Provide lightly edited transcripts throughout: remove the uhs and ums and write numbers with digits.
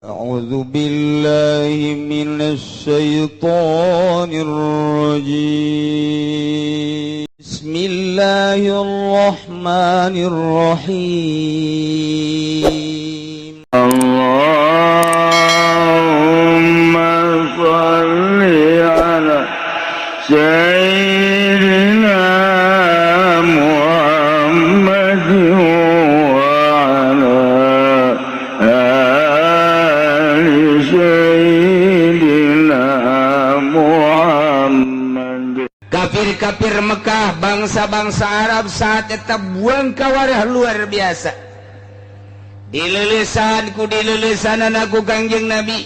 أعوذ بالله من الشيطان الرجيم. بسم الله الرحمن الرحيم. اللهم صل على سيدنا محمد وعلى آل سيدنا محمد. Kafir-kafir Mekah, bangsa-bangsa Arab saat eta buang kawarah luar biasa. Dilelesan ku dilelesan ku Kangjeng Nabi.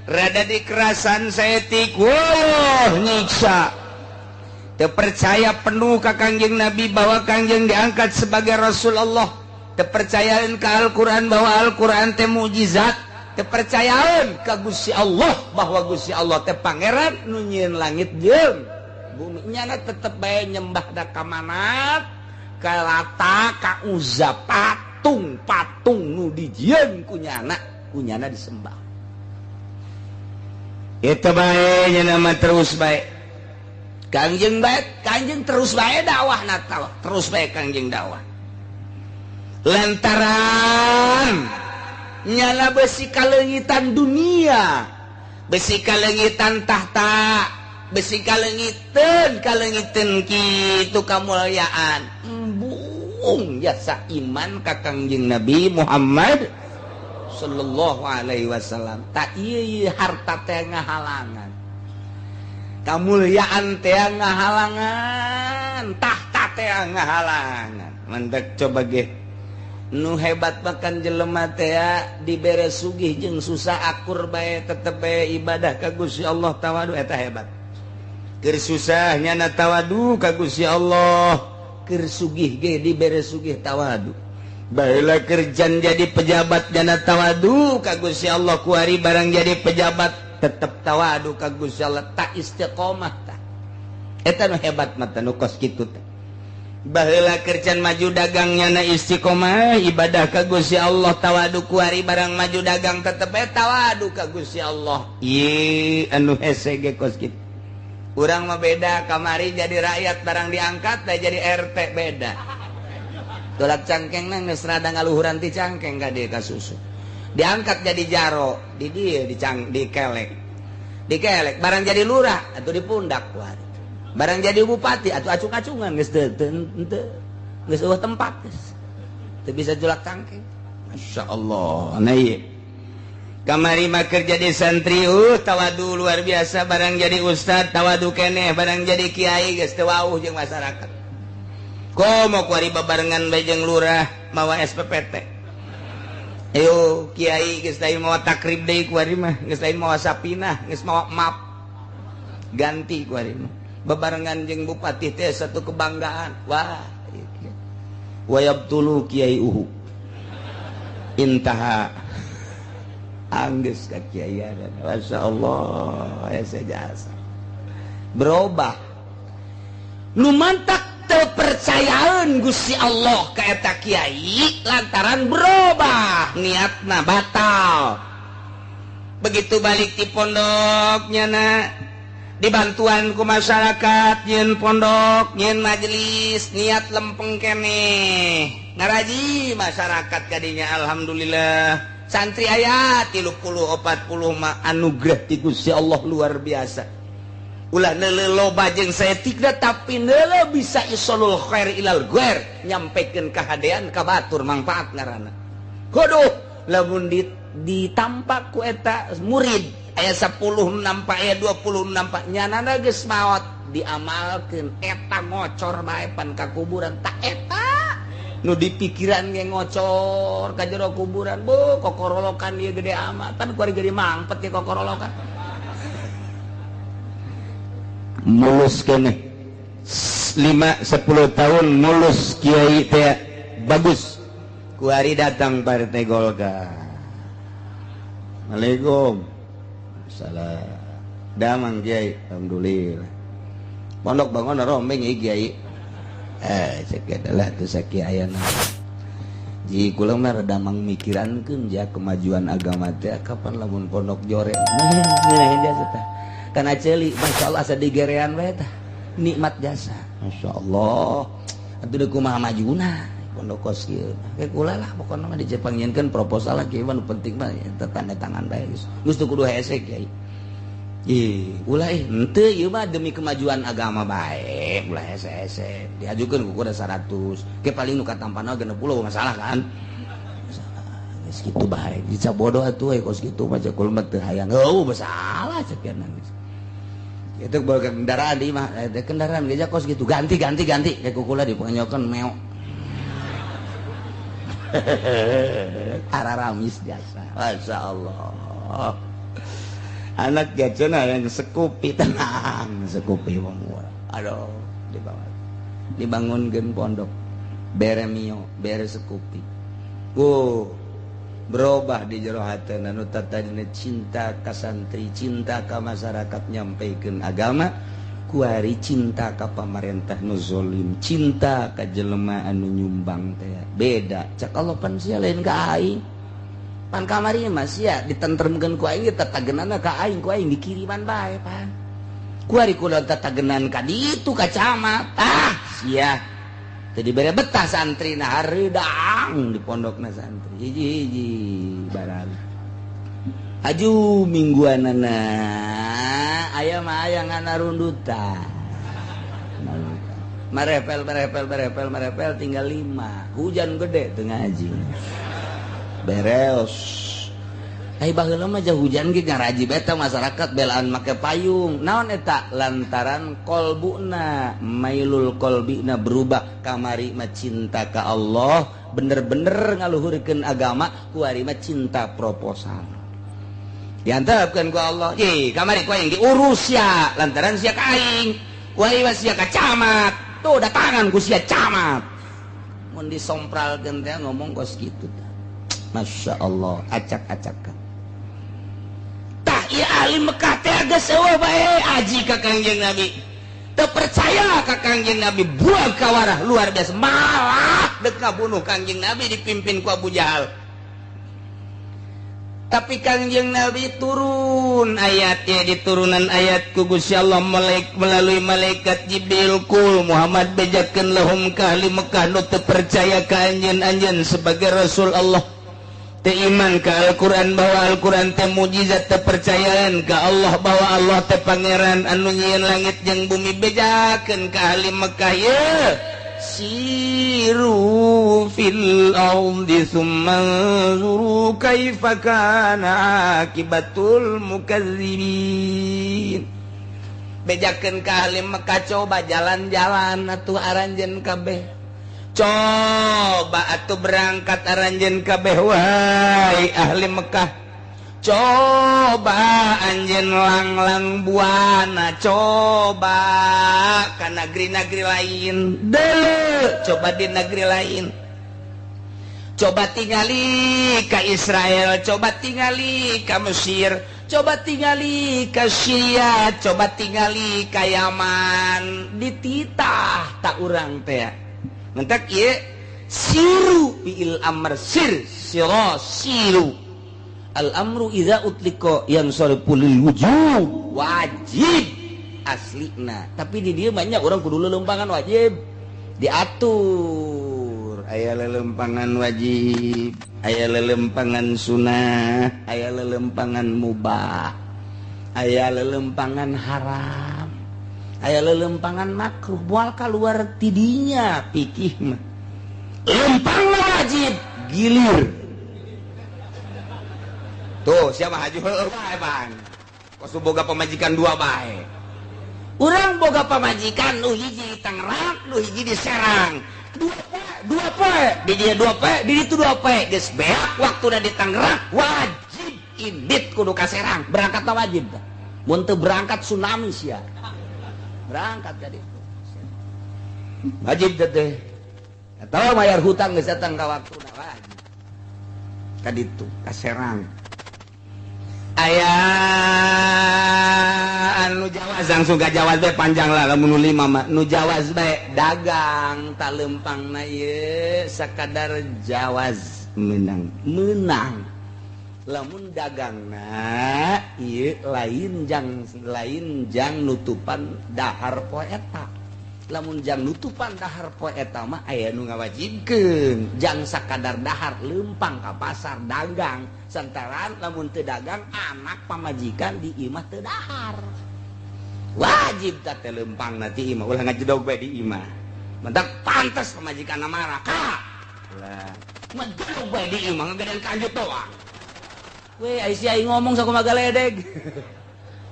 Rada dikerasan saeutik, wah, nyiksa. Teu percaya penuh ka Kangjeng Nabi bahwa Kangjeng diangkat sebagai Rasul Allah. Teu percayaan ka Al-Quran bahwa Al-Quran teh mukjizat. Teu percayaan ka Gusti Allah bahwa Gusti Allah teh pangeran nu nyieun langit jeung bumi. Nyana tetep bae nyembah da ka Manat, ka Lata, ka Uzza, patung patung nu dijieun ku nyana, ku nyana disembah. Eta bae nyana mah terus bae. Kangjeng bae, Kangjeng terus bae dakwah natal, terus bae Kangjeng dakwah. Lantaran nyala besi kaleungitan dunia, besi kaleungitan tahta, besi kaleungiteun kaleungiteun kitu kamulyaan. Embung jasa iman ka Kangjeng Nabi Muhammad sallallahu alaihi wasallam. Tak ieu ieu harta teh ngahalangan, kamulyaan teh ngahalangan, tahta teh ngahalangan. Mandek coba ge nu hebat makan jelema teh dibere sugih jeung susah akur bae, tetep bae ibadah ka Gusti Allah, tawadu, eta hebat. Keur susah nyana tawadu ka Gusti Allah, keur sugih ge dibere sugih tawadu. Baheula kerjaan jadi pejabat nyana tawadu ka Gusti Allah, kuari barang jadi pejabat tetep tawadu ka Gusti Allah, tak istiqomah tah. Eta nu hebat mah nu kos kitu teh. Baheula kerjaan maju dagang nyana istiqomah ibadah ka Gusti Allah, tawadu, kuari barang maju dagang tetep bae tawadu ka Gusti Allah. Ieu anu hese ge kos kitu. Urang mah beda, kamari jadi rakyat barang diangkat teh jadi RT beda. Tolak cangkeng nang geus rada ngaluhuran ti cangkeng ka dieu ka susu. Diangkat jadi jaro, di dieu dicang dikelek. Dikelek barang jadi lurah atuh dipundak kuari. Barang jadi bupati atuh acung-acungan geus teu teu geus eueuh tempat geus. Teu bisa julak cangkeng. Masya Allah. Nah ieu. Kamari mah keur jadi santri, tawadu luar biasa, barang jadi ustad tawadu keneh, barang jadi kiai geus teu wauh jeung masyarakat. Komo kuari babarengan bae jeung lurah mawa SPPT. Ayo kiai geus lain mawa takrib deui kuari mah, geus lain mawa sapinah, geus mawa map. Ganti kuari mah. Babarengan jeung bupati teh satu kebanggaan. Wah, ieu. Wayabtulu kiai uhu. Intaha anggeus ka kiaian. Masya Allah, ya jasa. Berubah. Nu mantak teu percayaan Gusti Allah ka eta kiai lantaran berubah niatna batal. Begitu balik di pondoknya na dibantuan ku masyarakat nyeun pondok, nyeun majelis, niat lempeng keneh. Ngaraji masyarakat kadinya alhamdulillah. Santri aya 30 40 mah anugerah ti Gusti Allah luar biasa. Ulah neuleuh loba jeung saeutik tapi neuleuh bisa isolul khair ilal ghair, nyampekeun kahadean ka batur mangfaat ngaranna. Hoduh lamun ditampak ku eta murid aya 10 nampak aya 20 nampak nyanana geus maot diamalkeun eta ngocor bae pan ka kuburan tak eta nu dipikiran ge ngocor ka jero kuburan bu kokorolokan ieu gede amat pan kuari gede mangpet ye kokorolokan. Mulus keneh 5 10 tahun mulus kiai teh bagus kuari datang partai Golkar. Assalamualaikum. Salam. Damang kiai, alhamdulillah. Pondok bangun rombeng ieu kiai. Cek adalah tuh sakiayana. Ji kula mah rada mangmikirankeun ja kemajuan agama teh kapan lamun pondok jore. Ngeunah jasa tah. Kana ceuli masyaallah asa digerean bae tah. Nikmat jasa. Masyaallah. Atuh deuk kumaha majuna pondok kos kieu. Ke kula lah pokona mah dijepangnyeunkeun proposal lah kieu mah nu penting mah eta tanda tangan bae geus. Geus teu kudu hese kiai. Ih, ulah ih henteu ieu mah demi kemajuan agama bae, ulah hese-hese. Diajukeun ku kuda 100, ke paling nu katampana 60 masalah kan. Masalah. Geus kitu bae, dicap bodoh atuh we kos kitu mah cek kula mah teu hayang. Heuh, masalah cek geus. Itu bawa kendaraan di mah, kendaraan geus kos kitu ganti ganti ganti ke kukula dipenyokeun meok. Araramis jasa. Masyaallah. Anak gajana yang sekupi tenang, sekupi wong. Aduh, dibangun. Dibangunkeun pondok. Bere mio, bere sekupi. Berubah di jero hatena nu tadina cinta ka santri, cinta ka masyarakat nyampaikan agama, kuari cinta ka pamarentah nu zolim, cinta ka jelema anu nyumbang teh. Beda. Cak Allah pan sia lain ka aing. Pan kamari mah sia ditentremkeun ku aing tatagenana ka aing, ku aing dikiriman bae pan. Kuari kula tatagenan ka ditu ka camat. Ah, sia. Teu dibere betah santrina hareudang di pondokna santri. Hiji-hiji barang. Haju mingguanana aya mah aya nganarundutan. Marepel marepel marepel marepel tinggal 5. Hujan gede teu ngaji. Beres. Ai baheula mah jauh hujan ge ngaraji beta masyarakat belaan make payung. Naon eta? Lantaran kolbuna, mailul kolbina berubah kamari mah cinta ka Allah, bener-bener ngaluhurkeun agama, kuari mah cinta proposal. Diantepkeun ku Allah, "Ih, kamari ku aing diurus sia, lantaran sia ka aing. Kuari mah sia ka camat. Tuh datangan ku sia camat." Mun disompralkeun teh ngomong kos kitu tah. Masya Allah, acak-acakan. Tah ieu ahli Mekah teh geus eueuh bae aji ka Kangjeng Nabi. Teu percaya ka Kangjeng Nabi, buang kawarah luar biasa. Malah dek ngabunuh Kangjeng Nabi dipimpin ku Abu Jahal. Tapi Kangjeng Nabi turun ayatnya, diturunan ayat ku Gusti Allah melalui malaikat Jibril, kul Muhammad bejakeun lahum ka ahli Mekah nu teu percaya ka anjeun-anjeun sebagai Rasul Allah. Teu iman ka Al-Qur'an bahwa Al-Qur'an teh mujizat, teu percayaan ka Allah bahwa Allah teh pangeran anu nyieun langit jeung bumi, bejakeun ka ahli Mekah ye siru fil ardi summa anzuru kaifa kana akibatul mukadzibin. Bejakeun ka ahli Mekah coba jalan-jalan atuh aranjeun kabeh. Coba atuh berangkat aranjeun kabeh wahai ahli Mekah. Coba anjeun langlang buana, coba ka negeri-negeri lain. Deuleu, coba di negeri lain. Coba tingali ka Israel, coba tingali ka Mesir, coba tingali ka Syria, coba tingali ka Yaman. Dititah tak urang teh. Mentak ieu siru fi'il amr sir sira siru. Al amru idza utliqa yansarifu lil wujub, wajib aslina. Tapi di dieu banyak orang kudu lelempangan wajib diatur. Aya lelempangan wajib, aya lelempangan sunah, aya lelempangan mubah, aya lelempangan haram, aya lelempangan makruh. Moal kaluar tidinya pikih mah. Lempang wajib gilir. Tuh siapa haji heueuh bae bang. Kos boga pamajikan dua bae. Urang boga pamajikan nu hiji di Tangerang, nu hiji di Serang. Dua poe, di dia dua poe, di ditu dua poe. Geus beak waktuna di Tangerang, wajib indit kudu ka Serang. Berangkatna wajib tah. Mun teu berangkat tsunami sia. Berangkat jadi. Wajib teh. Atawa bayar hutang geus datang ka waktuna wajib. Ka ditu ka Serang. Aya anu Jawa Jawaz langsung ka jawaz bae panjang lah lamun nu 5 mah. Nu jawaz bae dagang tak lempangna ieu sakadar jawaz menang. Menang. Lamun dagangna ieu lain jang nutupan dahar poe eta. Lamun jang nutupan dahar poe eta mah aya nu ngawajibkeun jang sakadar dahar lempang ka pasar dagang santaran lamun teu dagang anak pamajikan di imah teu dahar wajib ta teh lempang na ti imah ulah ngajedog bae di imah mentak pantes pamajikan marah ka ulah ngajedog bae di imah ngagedean kanjut doang we ai si aing ngomong sakumaha galedeg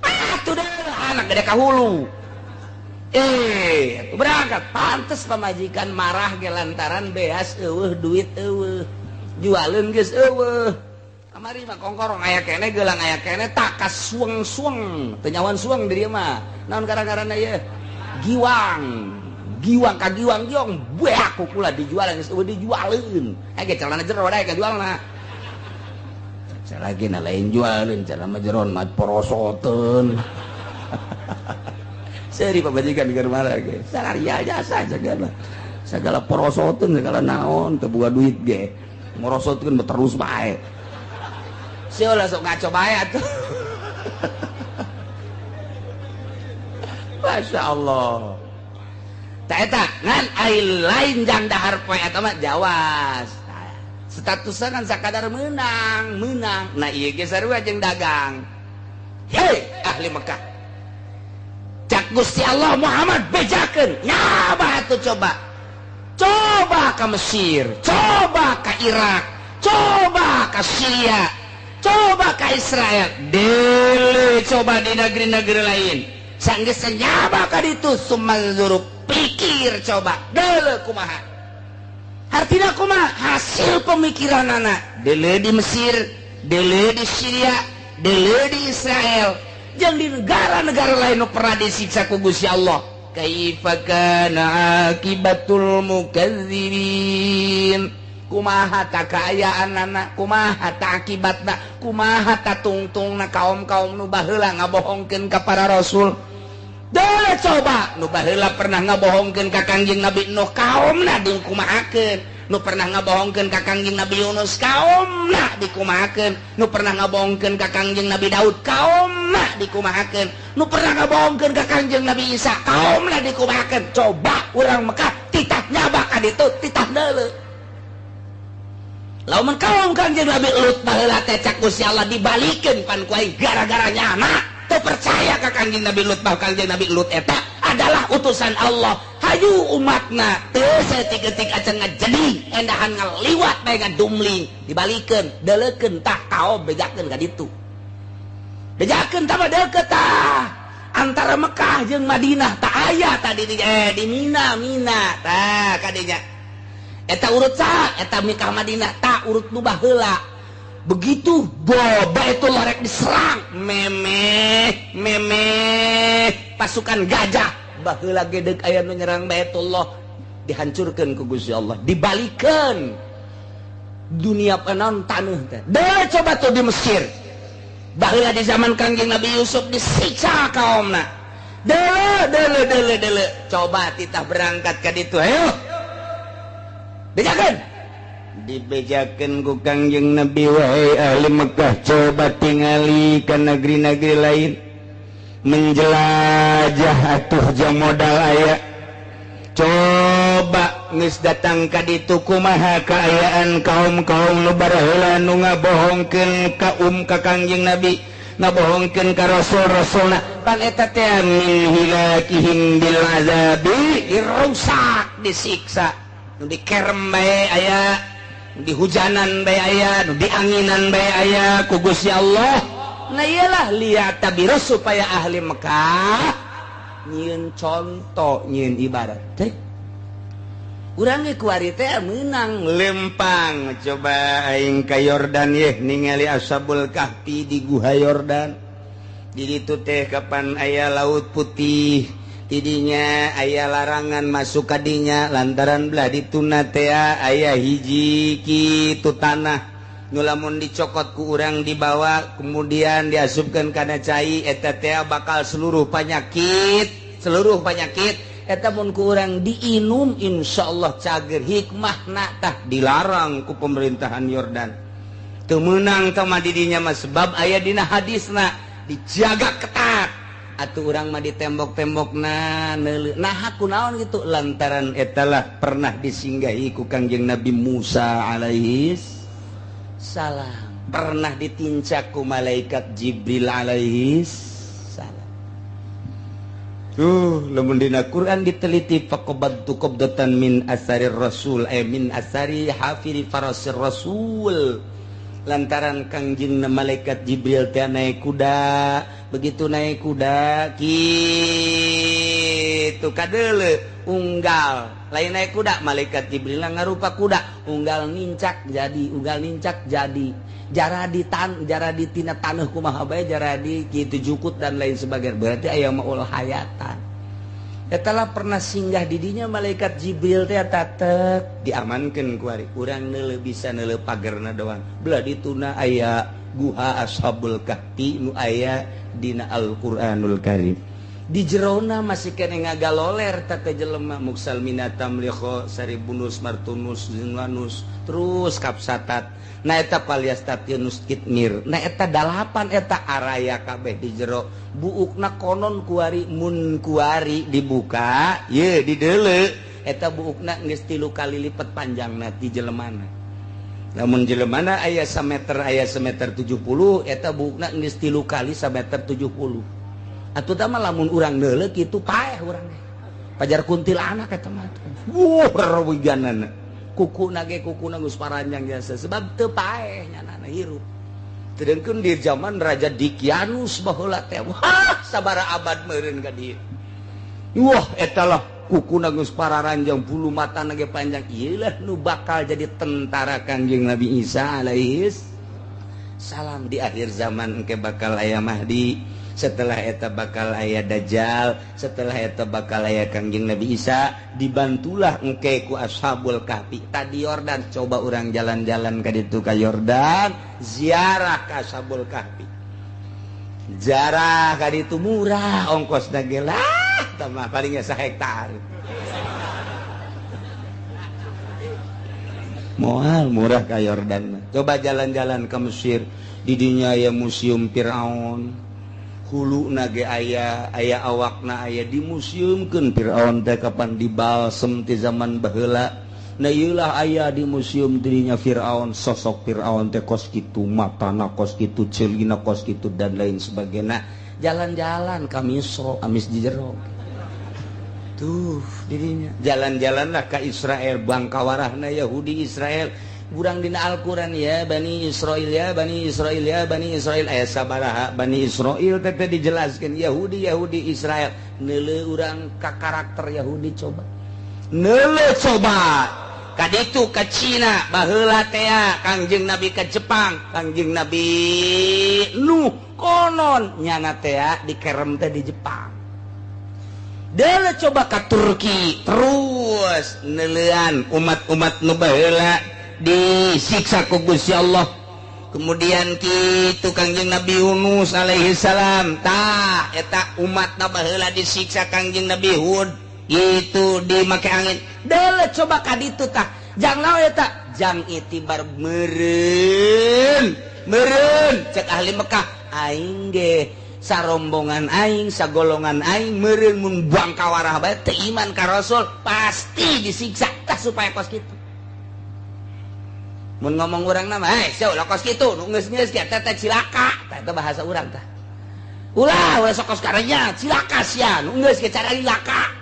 atuh dah anak gede ka hulu. Berangkat pantes pamajikan marah ge lantaran beas eueuh duit eueuh jualeun geus eueuh kamari mah kongkorong aya keneh geulang aya keneh takas sueng-sueng teu nyawan sueng di dieu mah naon gara-garana ieu giwang giwang ka giwang giong beak kukula dijual geus eueuh dijualeun aya ge celana jero dae ka jualna salagi na lain jualeun celana jeron mah porosoteun. Seri pamajikan keur marah ge. Salaria jasa segala. Segala porosotkeun segala naon teu boga duit ge. Morosotkeun terus bae. Sia ulah sok ngaco bae atuh. Masya Allah. Ta eta ngan ai lain jang dahar poe eta mah jawas. Statusna kan sakadar meunang, meunang. Nah ieu ge sarua jeung dagang. Hei ahli Mekah. Cak Gusti Allah Muhammad bejakeun nyaba atuh coba. Coba ke Mesir, coba ke Irak, coba ke Syria, coba ke Israel. Dele coba di negeri-negeri lain. Sanggeus nyaba ka ditu sumanzuru pikir coba dele kumaha. Artina kumaha hasil pemikiranana. Dele di Mesir, dele di Syria, dele di Israel. Jeung di negara-negara lain nu pernah disiksa ku Gusti Allah. Kaifa kana akibatul mukadzibin? Kumaha ta kaayaanana, kumaha ta akibatna, kumaha ta tungtungna kaum-kaum nu baheula ngabohongkeun ka para rasul. Deuleu coba nu baheula pernah ngabohongkeun ka Kangjeng Nabi Nuh kaumna dikumahakeun. Nu pernah ngabohongkeun ka Kangjeng Nabi Yunus kaumna dikumahakeun. Nu pernah ngabohongkeun ka Kangjeng Nabi Daud kaumna dikumahakeun. Nu pernah ngabohongkeun ka Kangjeng Nabi Isa kaumna dikumahakeun. Coba urang Mekah titah nyaba ka ditu titah deuleu. Lamun kaum Kangjeng Nabi Lut baheula teh cak Gusti Allah dibalikeun pan ku aing gara-gara nyana teu percaya ka Kangjeng Nabi Lut bahwa Kangjeng Nabi Lut eta adalah utusan Allah. Hayu umatna teu saeutik-eutik acan ngajeni endahan ngaliwat bae ngadumling dibalikeun deuleukeun tah kaom bejakeun ka ditu. Bejakeun tah mah deukeut tah antara Mekah jeung Madinah tah aya tadi di Mina Mina tah kadinya. Eta urut saha eta Mekah Madinah tah urut nu baheula. Begitu boba itu lorek diserang memeh memeh pasukan gajah baheula gedeg aya nu nyerang Baitullah dihancurkeun ku Gusti Allah dibalikeun dunia panon taneuh teh. Deuleu coba tuh di Mesir baheula di zaman Kangjeng Nabi Yusuf disiksa kaumna. Deuleu deuleu deuleu deuleu coba titah berangkat ka ditu ayo bejakeun dibejakeun ku Kangjeng Nabi wahai ahli Mekah coba tingali ka negeri-negeri lain menjelajah atuh jang modal aya coba geus datang ka ditu kumaha kaayaan kaum-kaum nu baheula nu ngabohongkeun ka ka Kangjeng Nabi ngabohongkeun ka rasul-rasulna pan eta teh min hilakihim bil azabi dirusak disiksa nu dikerem bae aya nu dihujanan bae aya nu dianginan bae aya ku Gusti Allah. Nah iyalah lihat tabiro supaya ahli Mekah nyieun contoh nyieun ibarat teh urang ge kuari teh meunang lempang coba aing ka Yordan yeh ningali Ashabul Kahfi di Guha Yordan di ditu teh kapan aya Laut Putih tidinya aya larangan masuk kadinya lantaran belah dituna teh aya hiji kitu tanah Nu lamun dicokot ku urang dibawa kemudian diasupkeun kana cai eta teh bakal seluruh penyakit eta mun ku urang diinum insyaallah cager. Hikmahna tah dilarang ku pemerintahan Yordan. Teu meunang tah mah di dinya mah sebab aya dina hadisna dijaga ketat. Atuh urang mah di tembok-tembokna neuleuh. Nah kunaon gitu lantaran eta lah pernah disinggahi ku Kangjeng Nabi Musa alaihi salam, pernah ditincak ku malaikat Jibril alaihi salam. Tuh lamun dina Quran diteliti faqabadtu qabdatan min asarir rasul ay min asari hafiri farasir rasul. Lantaran Kangjeng malaikat Jibril teh naik kuda, begitu naik kuda kitu kadeuleu unggal. Lain naik kuda malaikat Jibril ngarupa kuda, unggal nincak jadi, unggal nincak jadi. Jara di tan, jara di tina taneuh kumaha bae jara di kitu jukut dan lain sebagainya. Berarti aya maul hayatan. Eta lah pernah singgah di dinya malaikat Jibril teh tatek diamankeun ku ari. Urang neuleuh bisa neuleuh pagerna doang. Belah dituna aya guha Ashabul Kahfi nu aya dina Al-Qur'anul Karim. Di jerona masih kene ngagaloler teh jelema muksal minatam liho saribunus martunus zinwanus terus kapsatat. Na eta paliastatinus kitmir. Na eta dalapan eta araya kabeh di jero. Buukna konon kuari mun kuari dibuka ye dideuleu eta buukna geus 3 kali lipat panjangna ti jelemana. Lamun jelemana aya sameter aya semeter 70 eta buukna geus 3 kali sameter 70. Atuh tah mah lamun urang neuleuh kitu paeh urang ge. Pajar kuntilanak eta mah. Wuh rewiganana. Kukuna ge kukuna geus paranjang jasa sebab teu paeh nyanana hirup. Sedengkeun di zaman Raja Dikianus baheula teh wah sabara abad meureun ka dieu. Wah eta lah kukuna geus pararanjang bulu matana ge panjang. Ieu lah nu bakal jadi tentara Kangjeng Nabi Isa alaihi salam di akhir zaman engke bakal aya Mahdi. Setelah eta bakal aya Dajjal, setelah eta bakal aya Kangjeng Nabi Isa, dibantulah engke ku Ashabul Kahfi. Tadi Yordan, coba urang jalan-jalan ka ditu ka Yordan, ziarah ka Ashabul Kahfi. Ziarah ka ditu murah ongkosna ge lah, tah mah palingnya sahektar. Moal murah ka Yordan. Coba jalan-jalan ke Mesir, di dinya aya Museum Firaun. Hulu nage aya, aya awakna aya dimuseumkeun Firaun teh kapan dibalsem ti zaman baheula. Nah ieu lah aya di museum dirinya Firaun, sosok Firaun teh kos kitu, matana kos kitu, ceulina kos kitu dan lain sebagainya. Jalan-jalan ka Misro, amis di jero. Tuh dirinya. Jalan-jalanlah ka Israel, bangkawarahna Yahudi Israel. Urang dina Al-Qur'an ya Bani Israil ya Bani Israil ya Bani Israil aya sabaraha Bani Israil teh dijelaskeun Yahudi Yahudi Israel. Neuleuh urang ka karakter Yahudi coba. Neuleuh coba ka ditu ka Cina baheula teh Kangjeng Nabi ka Jepang, Kangjeng Nabi Nuh konon nyana teh dikerem teh di Jepang. Deuleuh coba ka Turki terus neuleuan umat-umat nu baheula disiksa ku Gusti Allah. Kemudian kitu Kangjeng Nabi Yunus alaihi salam tah eta umatna baheula disiksa Kangjeng Nabi Hud gitu dimake angin. Deuleuh coba ka ditu tah jang naon eta jang itibar meureun meureun cek ahli Mekah aing ge sarombongan aing sagolongan aing meureun mun bangkawarah bae teu iman ka Rasul pasti disiksa tah supaya kos kitu. Mun ngomong urang nama, "Hei, sia ulah kos kitu, nu geus-geus ge teh cilaka." Tah eta bahasa urang tah. Ulah, ulah sok kos karenya, cilaka sia, nu geus ge cara cilaka.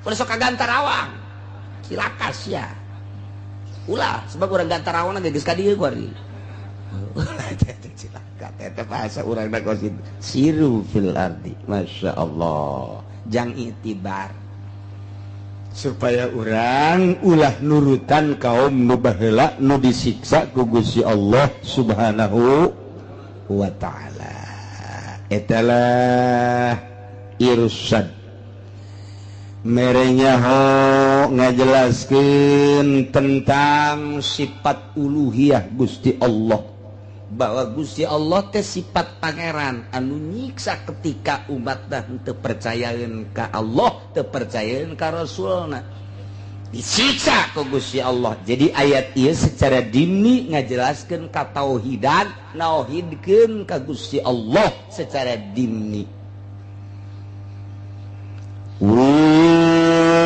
Ulah sok ka Gantarawang. Cilaka sia. Ulah, sebab urang Gantarawang ge geus ka dieu ku ari. Ulah teh cilaka, teh bahasa urang da kos kitu. Siru fil ardi, masyaallah. Jang itibar. Supaya orang ulah nurutan kaum nu baheula nu disiksa ku Gusti Allah Subhanahu wa ta'ala. Etalah irsad. Merenya ho Ngajelaskeun tentang sifat uluhiyah Gusti Allah, bahwa Gusti Allah teh sifat pangeran anu nyiksa ketika umat dah teu percayaeun ka Allah, teu percayaeun ka Rasulna, disiksa ku Gusti Allah. Jadi ayat ieu secara dini ngajelaskeun ka tauhidan, nauhidkeun ka Gusti Allah secara dimni.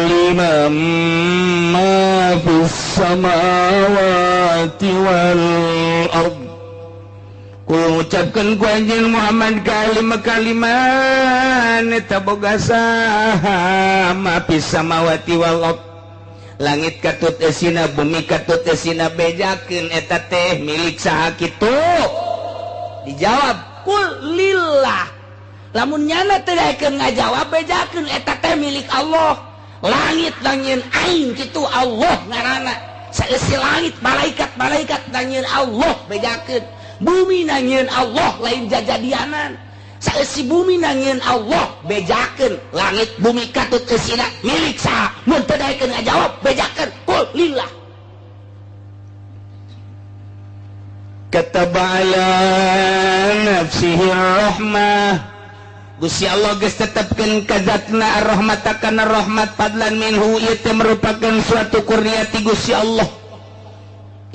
Liman ma fis samawati wal ard. Kul ngucapkeun ku anjeun Muhammad kalima-kaliman eta boga saha ma fis samawati wal ard. Langit katut esina, bumi katut esina, bejakeun eta teh milik saha kitu? Dijawab kul lillah. Lamun nyana teh daekeun ngajawab bejakeun eta teh milik Allah. Langit nangieun aing kitu Allah ngaranna. Saeusi langit malaikat-malaikat nangieun Allah bejakeun. Bumi nangieun Allah lain jajadianan. Saeusi bumi nangieun Allah bejakeun. Langit bumi katut eusina milik saha? Mun teu daekeun ngajawab bejakeun kul lillah. Kataba ala nafsihi rahmah. Gusti Allah geus tetepkeun ka zatna ar-rahmat kana rahmat fadlan minhu, ieu teh merupakan suatu kurnia ti Gusti Allah.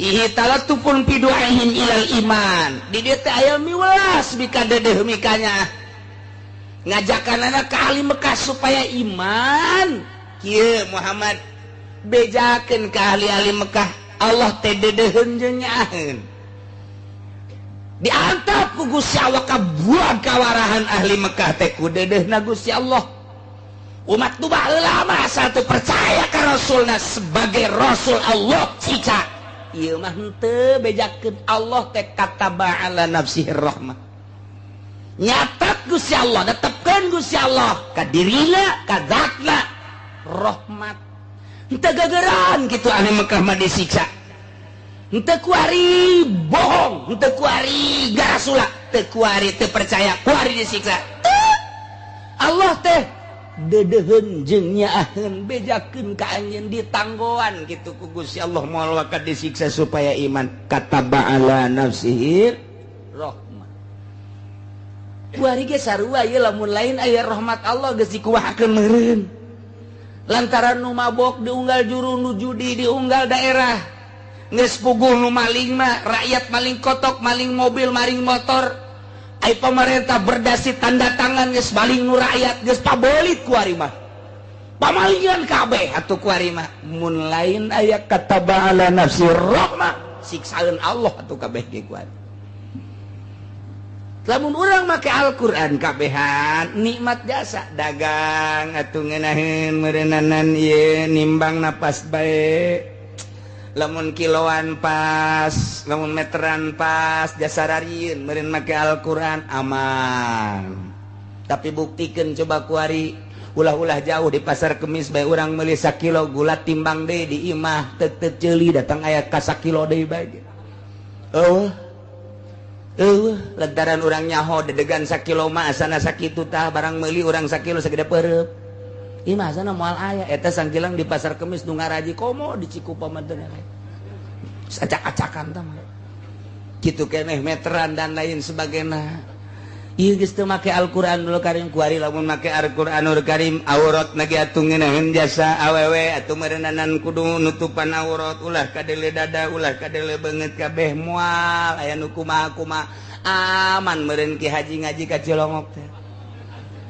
Ihi talatufun fi du'aihim ilal iman. Di dieu teh aya miwelas bikadedeuh mikanya. Ngajakanana ka ahli Mekah supaya iman. Kieu Muhammad bejakeun ka ahli-ahli Mekah, Allah teh dedeuheun jeung nyaaheun. Diantap ku Gusti Allah kabuang kawarahan ahli Mekah teh ku dedehna Gusti Allah. Umat nu baheula mah asal teu percaya ka Rasulna sebagai Rasul Allah siksa. Ieu mah henteu bejakeun Allah teh kataba ala nafsihi rahmah. Nyatat Gusti Allah, netepkeun Gusti Allah ka dirina, ka zatna rahmat. Henteu gegeran kitu ahli Mekah mah disiksa. Henteu kuari bohong, henteu kuari garasula, teu kuari teu percaya, kuari disiksa. Allah teh dedeuheun jeung nyaaheun bejakeun ka anjeun ditanggoan kitu ku Gusti Allah moal wakat disiksa supaya iman. Kataba ala nafsihi rahmah. Kuari ge sarua ieu lamun lain aya rahmat Allah geus dikuahakeun meureun. Lantaran nu mabok diunggal juru, nu judi diunggal daerah. Geus puguh nu maling mah, rakyat maling kotok, maling mobil, maling motor. Ai pemerintah berdasi tanda tangan geus maling nu rakyat, geus pabelit ku ari mah. Pamalingan kabeh atuh ku ari mah. Mun lain aya kataba ala nafsi rahmah, siksaeun Allah atuh kabeh ge ku ari. Lamun urang make Al-Qur'an kabehan nikmat jasa dagang atuh ngeunaheun meureunnanan ieu nimbang napas bae. Lamun kiloan pas, lamun meteran pas, jasa rarieun meureun make Al-Qur'an aman. Tapi buktikeun coba kuari ulah-ulah jauh di pasar Kemis bae urang meuli sakilo gula timbang deui di imah teu teu ceuli datang aya ka sakilo deui bae. Eueuh. Eueuh, lantaran urang nyaho dedegan sakilo mah asana sakitu tah barang meuli urang sakilo sagede peureub. Imah sana moal aya eta sangkilang di pasar Kemis nu ngaraji komo di Cikupa mah teu acak-acakan tah mah. Kitu keneh meteran dan lain sebagainya. Ieu geus teu make Al-Qur'anul Karim kuari lamun make Al-Qur'anul Karim aurat na ge atuh ngeunaheun jasa awewe atuh meureunnanan kudu nutupan aurat ulah kadele dada ulah kadele beungeut kabeh moal aya nu kumaha-kumaha aman meureun Ki Haji ngaji ka Cilongok teh.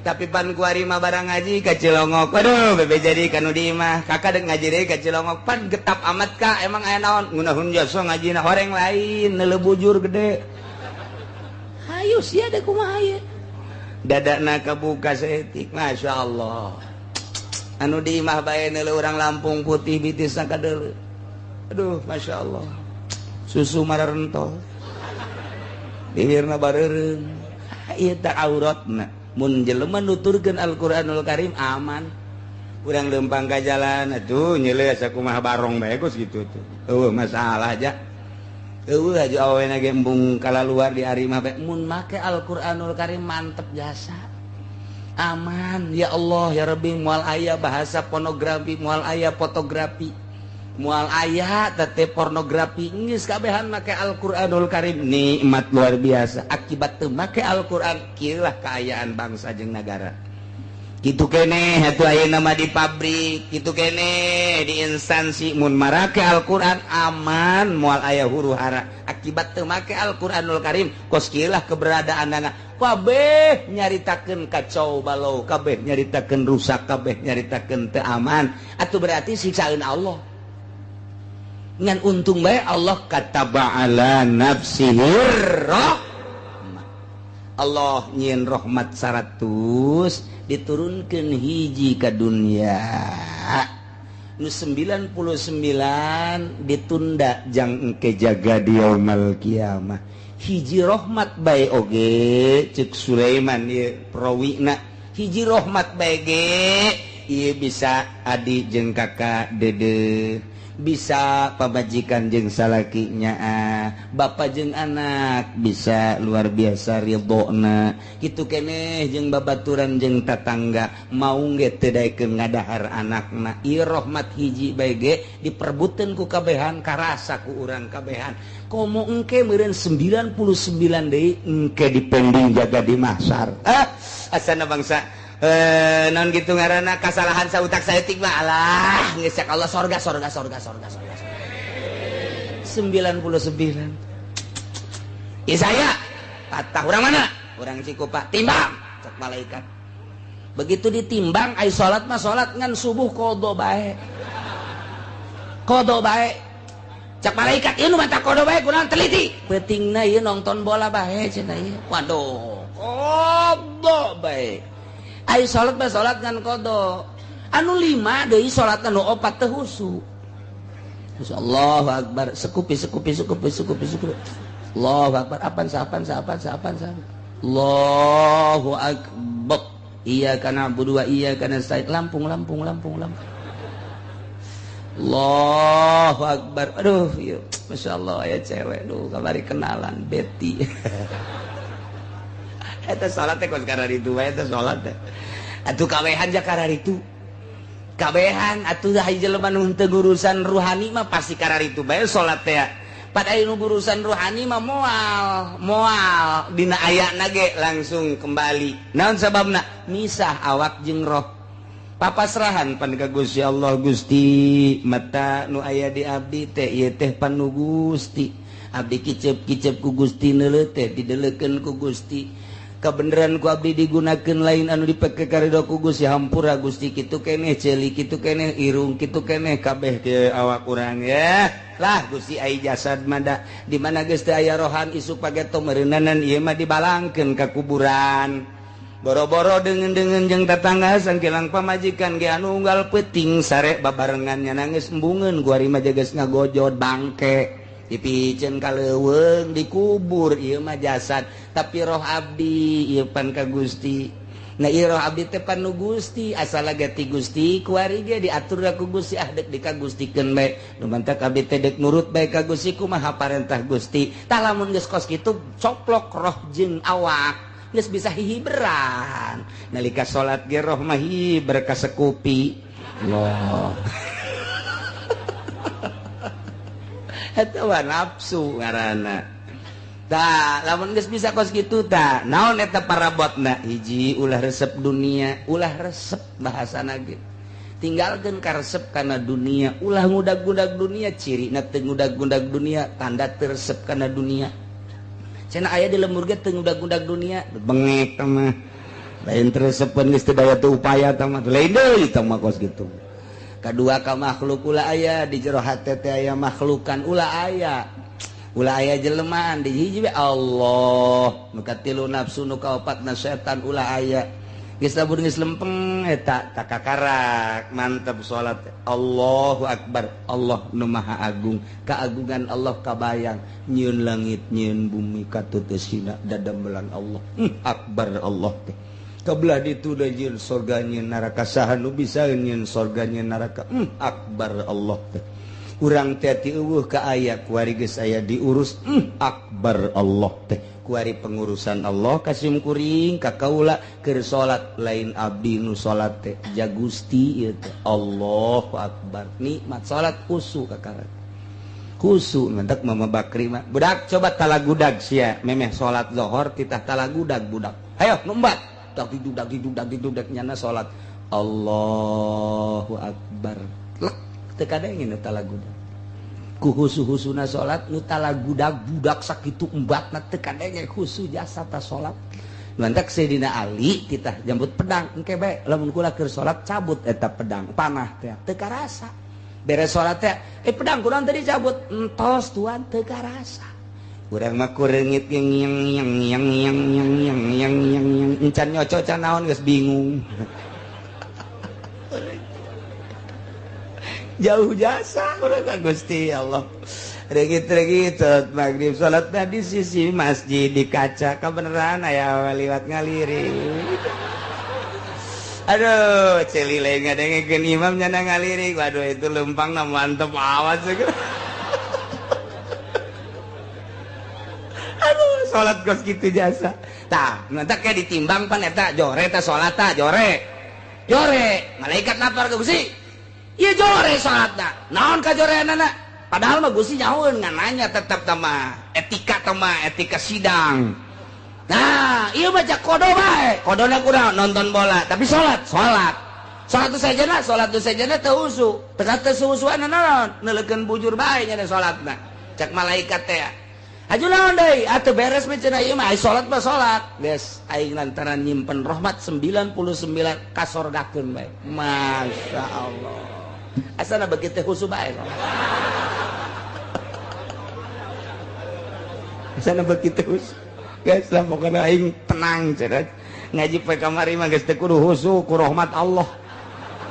Tapi pan kuari mah barang ngaji ka Cilongok. Aduh, bebe jadi kanu di imah. Kakak dek ngaji deui ka Cilongok. Pan getap amat ka, emang aya naon? Ngeunaheun jasa ngajina horeng lain, neuleuh bujur gede. Hayu sia dek kumaha ieu? Dadana kabuka saeutik, masyaallah. Anu di imah bae neuleuh urang Lampung putih bitisna kadeuleu. Aduh, masyaallah. Susu mararentol. Bibirna bareureum. Ieu teh auratna. Mun jelema nuturkeun Al-Qur'anul Karim aman. Urang lempang ka jalan atuh nyeuleuh asa kumaha barong bae kos kitu tuh. Eueuh masalah aja. Eueuh aju awena ge embung kalaluar di ari mah bae. Mun make Al-Qur'anul Karim mantep jasa. Aman ya Allah ya Rabbi, moal aya bahasa pornografi, moal aya fotografi, moal aya tete pornografi, geus kabehan make Al-Qur'anul Karim. Nikmat luar biasa. Akibat teu make Al-Qur'an kieu lah kaayaan bangsa jeung nagara. Kitu keneh atuh ayeuna mah di pabrik, kitu keneh di instansi, mun marake Al-Qur'an aman, moal aya huru hara. Akibat teu make Al-Qur'anul Karim kos kieu lah keberadaanana. Kabeh nyaritakeun kacau balau, kabeh nyaritakeun rusak, kabeh nyaritakeun teu aman. Atuh berarti siksaeun Allah. Ngan untung bae Allah kataba ala nafsihi rahmah. Allah nyieun rahmat 100 diturunkan hiji ka dunia. Nu 99 ditunda jang engke jaga di yaumul kiamah. Hiji rahmat bae oge cek Sulaiman ieu prawina. Hiji rahmat bae ge ieu bisa adi jeung kakak dede, bisa pamajikan jeung salakinya, bapak jeung anak bisa luar biasa ridhona. Kitu keneh jeung babaturan jeung tatangga mau ge teu daekeun ngadahar anakna. Ieu rahmat hiji bae ge diperbutkeun ku kabehan, karasa ku urang kabehan. Komo engke meureun 99 deui engke dipending jaga di mahsyar. Asana bangsa non gitu ngaranna kasalahan sautak saeutik mah alah geus cak Allah sorga sorga sorga sorga sorga 99. Isaya patah urang mana? Urang Cikupa. Timbang cek malaikat. Begitu ditimbang ai salat mah salat ngan subuh qada bae. Qada bae. Cek malaikat ieu nu mata qada bae kunaon teliti. Peutingna ieu nonton bola bae cenah ieu. Waduh, qada bae. Ayo salat mah salat ngan qada. Anu 5 deui salat anu 4 teu husu. Allahu akbar, sekupi sekupi sekupi sekupi sekupi. Allahu akbar, apan sapan sapan sapan sapan. Allahu akbar. Iyyaka na'budu wa iyyaka nasta'in. Lampung lampung lampung lampung. Allahu akbar. Aduh, ieu masyaallah aya cewek duh kamari kenalan Betty. Eta salat teh kos kararitu bae eta salat teh. Atuh kabehan ja kararitu. Kabehan atuh hiji jelema nu henteu urusan ruhani mah pasti kararitu bae salat teh. Pada anu urusan ruhani mah moal dina ayana ge langsung kembali. Naon sababna? Misah awak jeung roh. Papasrahan pan ka Gusti Allah, Gusti mata nu aya di abdi teh ieu teh pan nu Gusti. Abdi kicep-kicep ku Gusti neuleuh teh didelekeun ku Gusti. Kebenaran ku abdi digunakan lain anu dipake karido ku Gusti, hampura Gusti kitu keneh ceuli kitu keneh irung kitu keneh kabeh ke awak urang ya lah Gusti ai jasad mah di mana geus teu aya rohan isuk pageto meureunanan ieu mah dibalangkeun ka kuburan. Boro-boro deungeun-deungeun jeung tatangga sangkilang pamajikan ge anu unggal peuting sare babarengan nya nangis embungeun guari mah geus ngagojod bangke dipiceun ka leuweung dikubur ieu mah jasad tapi roh abdi ieu pan ka Gusti. Nah ieu roh abdi teh pan nu Gusti asal ge ti Gusti kuari ge diatur ku Gusti ah deuk dikagustikeun bae nu mantak abdi teh deuk nurut bae ka Gusti kumaha parentah Gusti. Tah lamun geus kos kitu coplok roh jeung awak geus bisa hihiberan nalika salat ge roh mah hiber ka sekupi. Allah eta mah nafsu ngaranna. Tah lamun geus bisa kos kitu tah naon eta parabotna? Hiji ulah resep dunia, ulah resep bahasana ge. Tinggalkeun karesep kana dunia, ulah ngudag-ngudag dunia, cirina teu ngudag-ngudag dunia, tanda teu resep kana dunia. Cenah aya di lembur ge teu ngudag-ngudag dunia, bengek tah mah. Lain teu resepeun geus teu daya teu upaya tah mah. Lain deui tah mah kos kitu. Kadua ka makhluk ulah aya di jero hate teh aya makhlukan ulah aya. Ulah aya jelemaan di hiji we Allah. Nu katilu nafsu nu kaopatna setan ulah aya. Geus lamun geus lempeng eta takakarak mantep salat. Allahu akbar. Allah nu maha agung. Keagungan Allah kabayang nyieun langit nyieun bumi katuteusina dadamelan Allah. Akbar Allah teh. Kebelah ditu da nyieun sorga nyieun neraka saha nu bisa nyieun sorga nyieun neraka. Akbar Allah teh. Urang teh ti eueuh ka aya kuari geus aya diurus akbar Allah teh kuari pengurusan Allah kasim kuring ka kaula keur salat lain abdi nu salat teh ja Gusti ieu teh Allahu akbar nikmat salat khusu kakarak khusu mentak Mama Bakri mah budak coba talagudag sia memeh salat zuhur titah talagudag budak ayo numbat dak didudak didudak didudak nyana salat Allahu akbar lek teu kadengin talagudag ku husu-husuna salat nu talagudag budak sakitu embatna teu kadenge khusu jasa ta salat lantak Sayyidina Ali titah jambut pedang engke bae lamun kula keur salat cabut eta pedang panah teh teu karasa beres salat teh pedang kurang tadi cabut entos tuan teu karasa urang mah kureungit yang yang yang yang yang yang yang yang yang yang encan nyoco can naon geus bingung jauh jasa urang Gusti Allah regit-regit salat maghrib salatna di sisi masjid di kaca kebenaran aya liwat ngalirik aduh celile ngadengekeun imam nyana ngalirik waduh itu lempangna mantep awas aduh salat geus kitu jasa tah nanti kayak ditimbang pan eta jore ta salat ta jore jore malaikat lapar ke Gusti ieu jore salatna naon kajoreanana padahal mah Gusti nyahoeun ngan nanya tetep tah etika tah etika sidang. Nah ieu mah kodo bae kodona kurang nonton bola tapi salat salat salat tu sajana salat tu sajana teu husu teu teu suhusuan naon neuleukeun bujur bae nya salatna cek malaikat teh aju naon deui atuh beres mah cenah ieu mah salat mah salat geus aing lantaran nyimpen rahmat 99 kasorgakeun bae Masya Allah asana begitu khusu bae asana begitu khusu guys lah pokoknya aing tenang cenah ngaji poe kamari mah geus teu kudu khusu ku rahmat Allah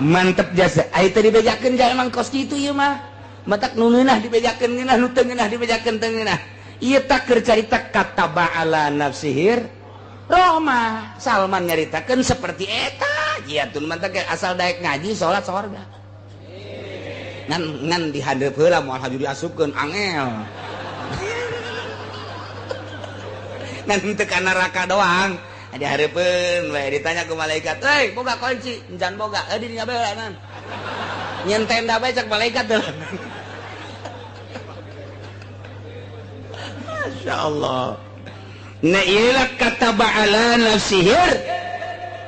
mantep jasa ai teu dibejakeun ja emang kos kitu ieu mah matak nu ngeunah dibejakeun ngeunah nu teu ngeunah dibejakeun teu ngeunah ieu tak keur carita kataba ala nafsihir rahmah Salman nyaritakeun seperti eta jiatun mantak asal daek ngaji salat sorga ngan ngan dihadep heula moal haju diasupkeun angel ngan teu ka neraka doang dihareupeun we ditanya ku malaikat euy boga kunci encan boga di dinya bae heula nyen tenda bae cek malaikat teh Masya Allah na ieu kataba ala nafsihir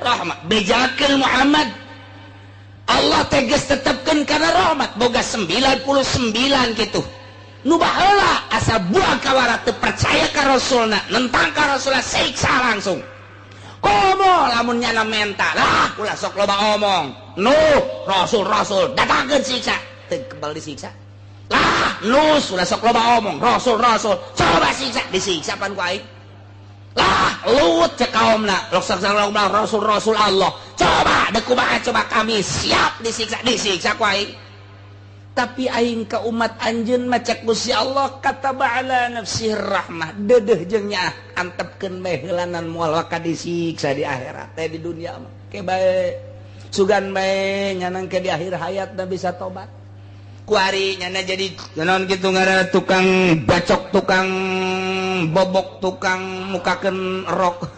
rahmah bejakeun Muhammad Allah tegas tetapkan karena rahmat boga 99 gitu nu baheula asa buang kawara teu percaya ka rasulna nentang ka rasulna siksa langsung komo lamun nyana menta lah ulah sok loba omong nu rasul rasul datangkeun siksa teu kebal disiksa lah nu ulah sok loba omong rasul rasul coba siksa disiksa pan ku aing lah Lut cek kaumna sok loba rasul rasul Allah coba dek kumaha coba kami siap disiksa disiksa ku aing tapi aing ka umat anjeun mah cek Gusti Allah kataba ala nafsihi rahmah deudeuh jeung nyaah antepkeun bae heulanan moal waka disiksa di akhirat teh di dunia mah ke bae sugan bae nyanang ke di akhir hayat da bisa tobat kuari nyana jadi naon kitu ngaranna tukang bacok tukang bobok tukang mukakeun rok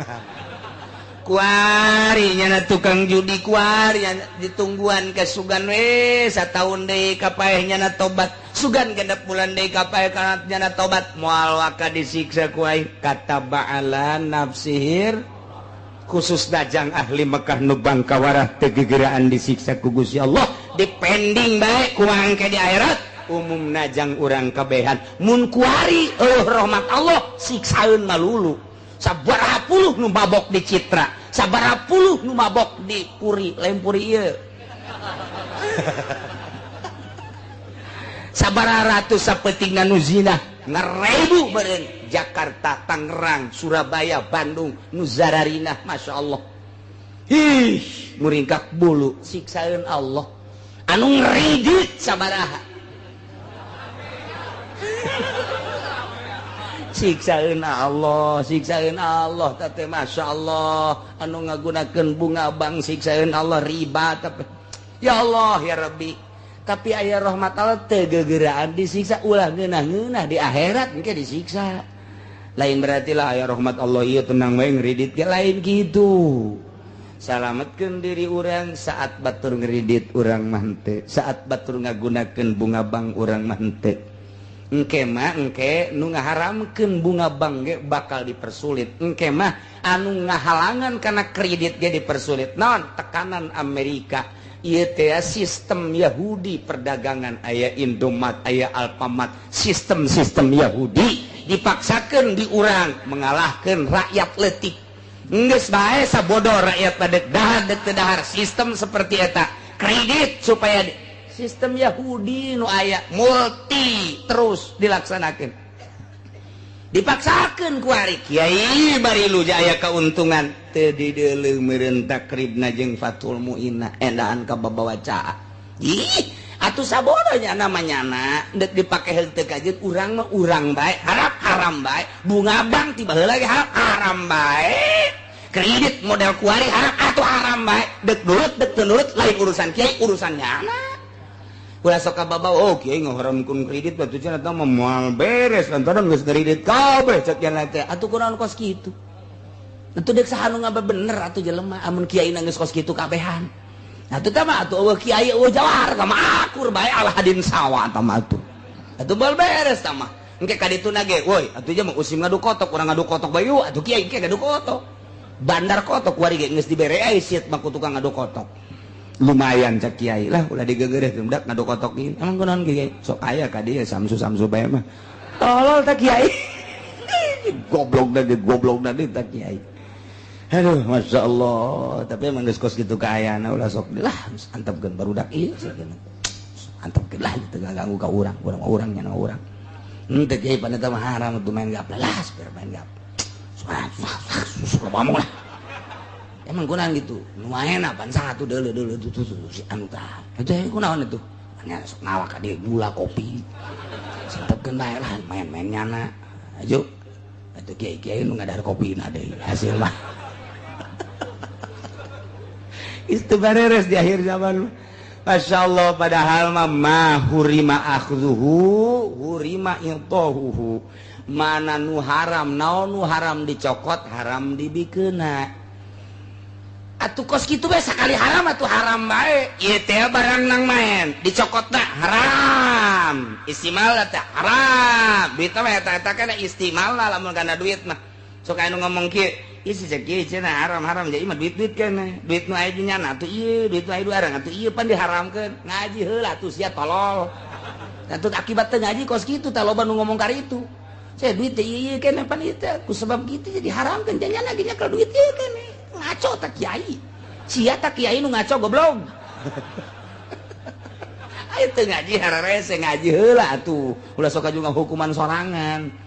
kuari nyana tukang judi kuari ditungguan ke sugan we sataun deui kapaeh nyana tobat sugan genep bulan deui kapaeh kana nyana tobat moal waka disiksa ku aing kataba ala nafsihir khusus dajang ahli Mekah nu bangkawarah teu gegeraan disiksa ku Gusti Allah dipending bae kumaha engke di akhirat umum najang urang kabehan mun kuari eueuh rahmat Allah siksaeun malulu sabaraha puluh nu mabok di Citra sabaraha puluh nu mabok di Puri lain Puri ieu sabaraha ratus sapetingna nu zina ngarebu meureun Jakarta Tangerang Surabaya Bandung nu zararinah Masya Allah ih muringkak bulu siksaeun Allah anu ngridit sabaraha siksaeun Allah siksaeun Allah teh Masya Allah anu ngagunakeun bunga bank siksaeun Allah riba tapi ya Allah ya Rabbi Tapi aya rahmat Allah teu gegeraan disiksa ulah ngeunah-ngeunah di akhirat engke disiksa. Lain berarti lah aya rahmat Allah ieu tenang wae ngridit ge lain kitu. Salametkeun diri urang saat batur ngridit urang mah henteu, saat batur ngagunakeun bunga bank urang mah henteu. Engke mah engke nu ngaharamkeun bunga bank ge bakal dipersulit. Engke mah anu ngahalangan kana kredit ge dipersulit. Naon tekanan Amerika ieu teh sistem Yahudi perdagangan aya Indomaret aya Alfamart, sistem-sistem Yahudi dipaksakeun di urang mengalahkeun rakyat leutik. Geus bae sabodo rakyat pada dahar deuk teu dahar sistem seperti eta kredit supaya sistem Yahudi nu aya multi terus dilaksanakan dipaksakan ku ari kiai bari lu aya keuntungan teu dideuleu meureun takribna jeung Fathul Muinna endaan ka babawa caa. Ih atuh sabodonya namanya na deuk dipake henteu kajeun urang mah urang bae harap haram bae bunga bank tiba heula ge harap haram bae kredit model kuari harap atuh haram bae deuk nurut deuk teu nurut lain urusan kiai urusan nyana. Ulah sok kababawa, oh kiai ngaharamkeun kredit batu cenah tah mah moal beres lantaran geus kredit kabeh cek nya teh. Atuh kunaon kos kitu? Atuh deuk saha nu ngabener atuh jelema amun kiai na geus kos kitu kabehan. Atuh tah mah atuh eueuh kiai eueuh jawar tah mah akur bae alahadin sawa tah mah atuh. Atuh moal beres tah mah. Engke ka dituna ge, woi atuh nya mah usim ngadu kotok, urang ngadu kotok bae yuk atuh kiai engke ngadu kotok. Bandar kotok kuari ge geus dibere ai siet mah ku tukang ngadu kotok. Lumayan cek kiai lah ulah digegereh teh budak ngadu kotok ieu. Emang kunaon kiai? Sok aya ka dieu samsu-samsu bae mah. Tolol teh kiai. Goblok deui teh kiai. Aduh Masya Allah, tapi emang geus kos kitu kaayana ulah sok lah antepkeun barudak ieu sakeuna. Antepkeun lah teu ganggu ka urang, urang mah urang nya urang. Henteu kiai pan eta mah haram atuh main gapleh lah, supir main gapleh. Suka ngomong lah. Emang kunaon gitu? Nu maena pan satu deuleu-deuleu tuh si anu tah. Itu kunaon itu? Nya sok ngawak ka dieu gula kopi. Santepkeun bae lah main-main nyana. Ayo. Atuh kiai-kiai nu ngadahar kopina deui hasil mah. Itu bareres di akhir zaman. Masya Allah padahal mah ma hurima akhzuhu hurima intahuhu. Mana nu haram naon nu haram dicokot haram dibikeuna. Atuh kos kitu bae sakali haram atuh haram bae. Ieu teh barang nang main dicokotna haram. Istimal teh haram. Duit mah eta-eta kana istimal lah lamun kana duit mah. Sok anu ngomong kieu, ieu si cek kieu cenah haram-haram jadi mah duit-duit kana. Duit nu aya di nyana atuh ieu, duit nu aya di arang atuh ieu pan diharamkeun. Ngaji heula atuh sia tolol. Atuh akibat teu ngaji kos kitu tah loba nu ngomong kari itu. Saya duit teh ieu kana pan ieu teh ku sebab kitu jadi haramkeun janyana ge nyekel duit ieu kana. Ngaco tak kiai sia tak kiai nu ngaco goblok. Ayo teu ngaji hararese ngaji heula atuh ulah sok juga hukuman sorangan.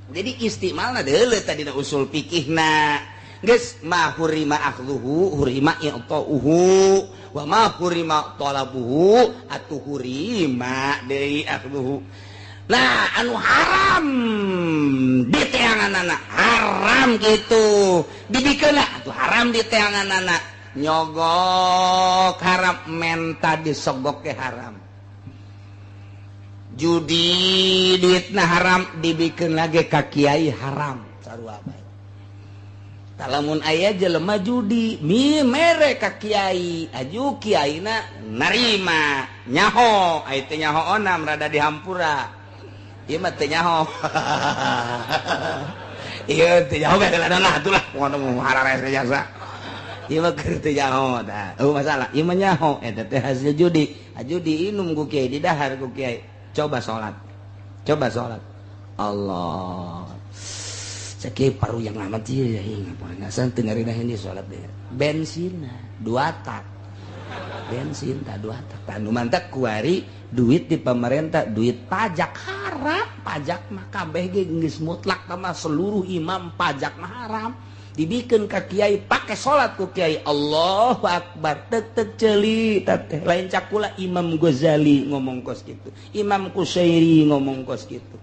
Jadi istimalna deuleu tadina usul fikihna geus ma hurima akhluhu hurima i'tauhu wa ma hurima talabuhu atuh hurima deui akhluhu. Nah anu haram di teanganana haram gitu dibikeun atuh haram di teanganana nyogok haram menta disogok ke haram judi duitna haram dibikeun lagi ka kiai haram sarua bae. Lamun aya jelema judi mi mere ka kiai aju kiaina narima nyaho aya teh nyaho onam rada dihampura. Ieu mah teu nyaho. Ieu teu nyaho bae lah atuh lah ngono harares jasa. Ieu mah keur teu nyaho tah. Eueuh masalah ieu mah nyaho eta teh hasil judi. Judi inum ku kiai didahar ku kiai. Coba salat. Coba salat. Allah. Cek kiai paru yang amat ieu ya ngapain teu ngarina ini salat deh. Bensinna dua tak. Bensin tak dua tak. Tanu mantak kuari duit di pemerintah, duit pajak haram, pajak mah kabeh ge geus mutlak mah seluruh imam pajak mah haram. Dibikeun ka kiai pake salat ku kiai Allahu akbar tek tek ceuli teh lain cakula Imam Ghazali ngomong kos kitu, Imam Kusyairi ngomong kos kitu,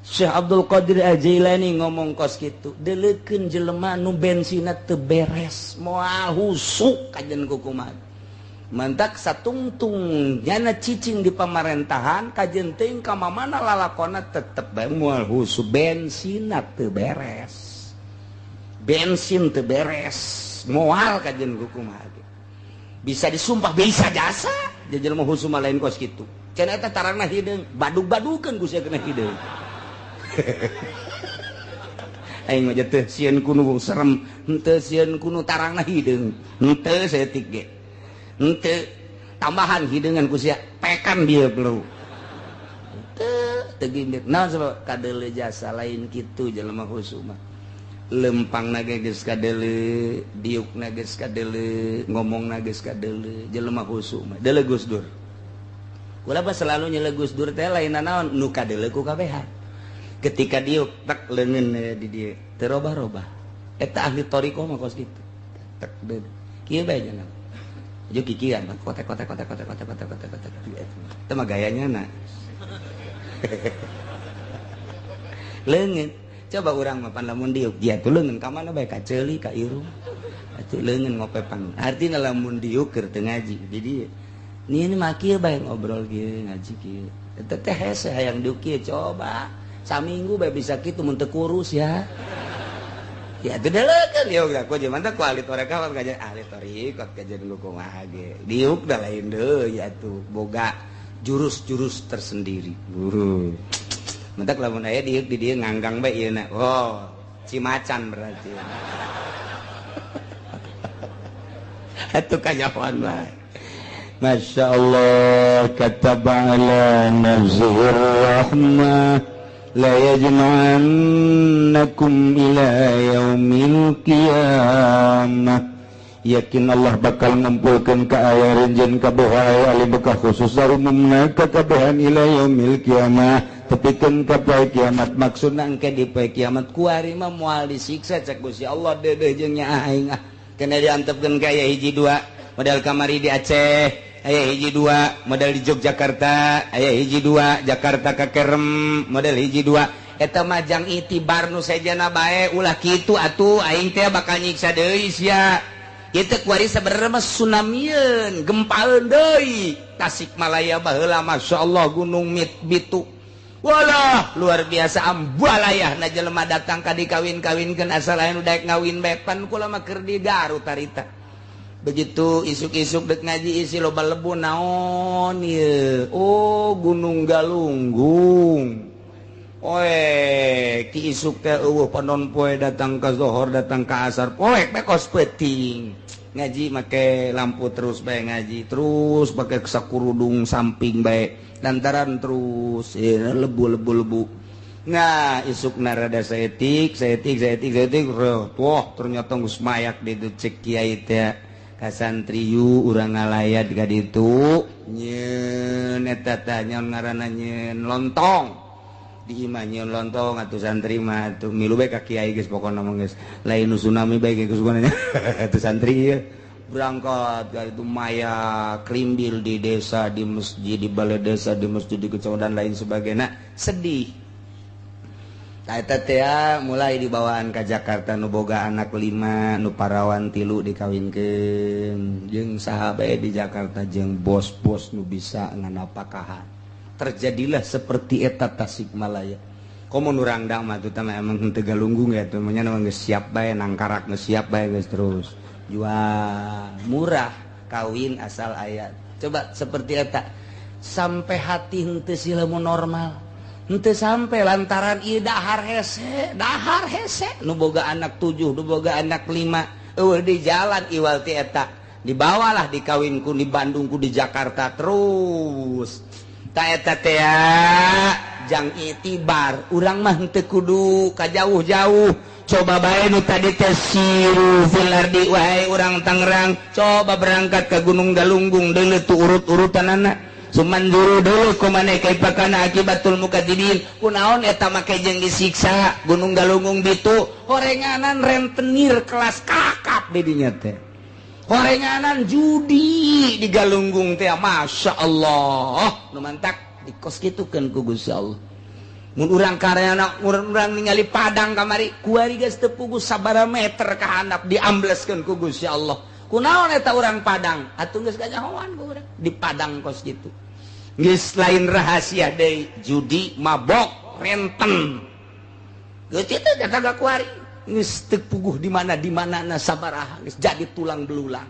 Syekh Abdul Qadir Al-Jailani ngomong kos kitu. Deleukeun jelema nu bensinna teu beres moal husuk kajen kukumaha. Mantak satungtung nyana cicing di pamarentahan kajen teuing ka mamana lalakona tetep bae moal husu bensinna teu beres. Bensin teu beres, moal kajen hukum ge. Bisa disumpah bisa jasa, jelema husu mah lain kos kitu. Cenah eta tarangna hideung, badug-badukeun ku sia kena hideung. Aing mah teu sieun kunu serem, henteu sieun kunu tarangna hideung. Henteu saeutik ge. Henteu tambahan hideungan ku sia pekan dia perlu. Teu teu gimit. Naon sebab kadeuleu jasa lain kitu jelema husu mah. Lempangna ge geus kadeuleu, diukna geus kadeuleu, ngomongna geus kadeuleu, jelema husu mah. Deuleu Gus Dur. Kula mah selalu nyeleu Gus Dur teh lain naon nu kadeuleu ku kabehan. Ketika diuk tek leungeun di dieu teu robah-robah. Eta ahli thariqah mah kos kitu. Tek deuleu. Kieu bae nya. Ju kikian kotek kotek kotek kotek kotek kotek kotek kotek. Eta mah gayanya na. Leungeun. Coba urang mah pan lamun diuk dia tuh leungeun ka mana bae ka ceuli ka irung. Atuh leungeun ngopepan. Artina lamun diuk keur teu ngaji di dieu. Ni ini mah kieu bae ngobrol kieu ngaji kieu. Eta teh hese hayang diuk kieu coba. Saminggu bae bisa kitu mun teu kurus ya. Ya teu deuleukeun diuk da ku jeung mantap ku ahli tarekat kajian ahli thariqat kajian lu kumaha ge. Diuk da lain deui atuh boga jurus-jurus tersendiri. Mentak lamun aya diuk di dieu nganggang bae ieu na. Oh, cimacan berarti. Atuh kanyahoan bae. Masya Allah kataba ala nafsihi rahmah la yajma'annakum ila yaumil qiyamah. Yakin Allah bakal ngumpulkeun ka aya renjen kabeh ahli bekah khusus umumna ka kabehan ila yaumil qiyamah tepikeun ka poe kiamat. Maksudna engke di poe kiamat kuari mah moal disiksa cek Gusti Allah deudeuh jeung nya aing ah kena diantepkeun ka aya hiji dua model kamari di Aceh aya hiji dua model di Yogyakarta aya hiji dua Jakarta ka Kerem model hiji dua eta mah jang itibar nu sejana bae ulah kitu atuh aing teh bakal nyiksa deui sia. Itu kuari sebenarnya mah tsunamieun gempaeun deui Tasikmalaya baheula masyaallah gunung Bitu walah luar biasa ambalayah na jelema datang ka dikawin-kawinkeun asal aya nu daek ngawin bae pan kula mah keur di Garut harita. Begitu isuk-isuk dek ngaji isi loba lebu naon ieu oh Gunung Galunggung. Oe ki isuk teh eueuh panon poe datang ka zohor datang ka asar poek bae kos peuting ngaji make lampu terus bae ngaji terus pakai sakurudung samping bae lantaran terus lebu-lebu lebu. Nah isuk narada saetik saetik saetik saetik wah ternyata geus mayak di ditu cek kiai teh ka santriyu urang ngalayat ka ditu nyeun eta teh nyaon ngaranna nyeun lontong di imah nyeun lontong atuh santri mah atuh milu bae ka kiai geus pokona mah geus lain nu tsunami bae geus pokona atuh santri ieu berangkat ka itu maya krimbil di desa di masjid di balai desa di masjid di kecamatan dan lain sebagainya sedih. Eta teh mulai dibawaan ka Jakarta nu boga anak 5 nu parawan 3 dikawinkeun jeung saha bae di Jakarta jeung bos-bos nu bisa nganapakahan. Terjadilah seperti eta Tasikmalaya. Komo nu rangdang mah teh emang henteu galunggung ya teh nya geus siap bae nangkarak geus siap bae geus terus jual murah kawin asal aya. Coba seperti eta sampai hati henteu silemu normal. Henteu sampai lantaran ieu dahar hese nu boga anak 7 nu boga anak 5 eueuh di jalan iwal ti eta dibawalah dikawin ku di Bandung ku di Jakarta terus. Ta eta teh jang itibar urang mah henteu kudu ka jauh-jauh. Coba bae nu tadi teh siru fil ardi wae urang Tangerang coba berangkat ke Gunung Galunggung deuleu tu urut-urutanana sumanduru dulu kumane kaifa kana akibatul mukadzibin kunaon eta make jeung disiksa Gunung Galunggung bitu horenganan rentenir kelas kakap di dinya teh horenganan judi di Galunggung teh Masya Allah nu mantak dikos kitukeun ku Gusti Allah. Mun urang karyana urang ningali Padang kamari kuari geus teu puguh sabaraha meter ka handap diambleskeun ku Gusti Allah. Kunaon eta urang Padang? Atuh geus kanyahoan ku urang di Padang kos kitu. Geus lain rahasia deui, judi, mabok, renten. Geus kitu eta ga kuari. Geus teu puguh di mana di mana na sabaraha geus jadi tulang belulang.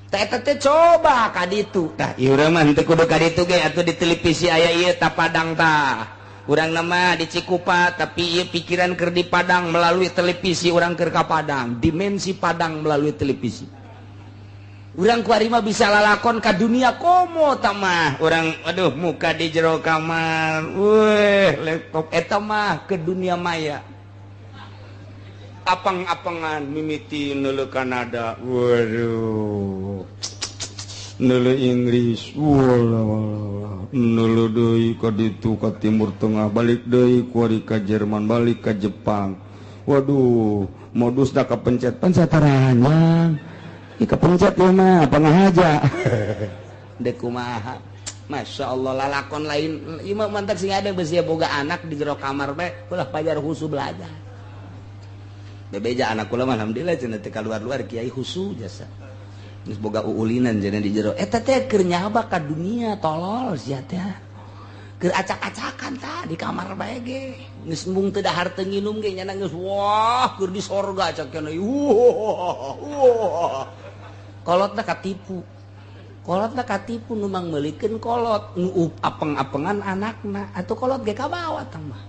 Tah eta teh coba ka ditu. Tah ieu urang mah henteu kudu ka ditu ge atuh di televisi aya ieu ta Padang tah. Urang nama di Cikupa tapi ieu pikiran keur di Padang melalui televisi urang keur ka Padang, dimensi Padang melalui televisi. Urang kuari mah bisa lalakon ka dunia komo tah mah. Urang aduh muka di jero kamar, weh laptop eta mah ke dunia maya. Apang-apangan mimiti neuleuh Kanada, waduh. Neuleuh Inggris, walah neuleuh deui ka ditu ka Timur Tengah, balik deui kuari ka Jerman, balik ka Jepang. Waduh, modusna kapencet pencet taranjang. Ih kapencet ieu mah pangahaja. Deuk kumaha. Masya Allah lalakon lain ieu mah mantak sing ada beusi boga anak di jero kamar bae ulah pajar husu belajar. Bebeja anak kula mah alhamdulillah cenah teu kaluar-luar kiai husu jasa. Geus boga uulinan cenah di jero. Eta teh keur nyaba ka dunia tolol sia teh. Keur acak-acakan tah di kamar bae ge. Geus embung teu dahar teu nginum ge nya geus wah keur di sorga cak cenah. Wah. Kolotna katipu. Kolotna katipu nu mangmeulikeun kolot nu apeng-apengan anakna atuh kolot ge kabawa tah mah.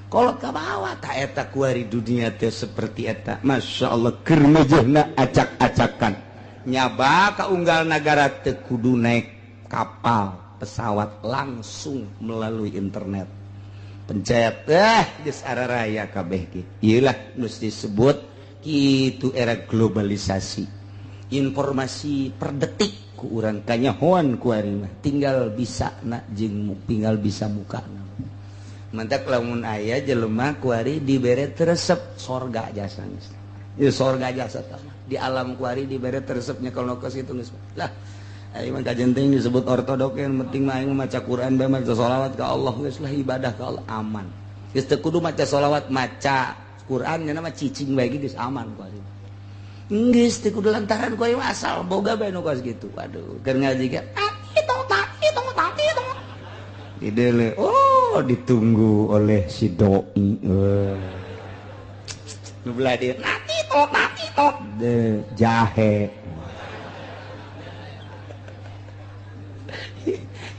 Kolot kabawa tah eta kuari dunia teh seperti eta. Masya Allah keur mejehna acak-acakan. Nyaba ka unggal nagara teu kudu naik kapal pesawat langsung melalui internet. Pencet geus araraya kabeh ge. Ieu lah nu disebut kitu era globalisasi. Informasi per detik ku urang kanyahoan ku ari mah tinggal bisa na jeung tinggal bisa muka. Mantak lamun aya jelema kuari dibere teresep sorga jasa geus. Ieu sorga jasa tah. Di alam kuari dibere teresepnya kalau kos itu geus. Lah aing mah kajenting disebut ortodok yang penting mah aing maca Quran bae maca sholawat ka Allah geus lah ibadah ka Allah aman. Geus teu kudu maca sholawat maca Quran nya mah cicing bae geus aman kuari. Geus teu kudu lantaran kuari mah asal boga bae nu kos kitu. Waduh keur ngaji ge didele oh ditunggu oleh si doi. Nu belah dieu nati tok de jahe.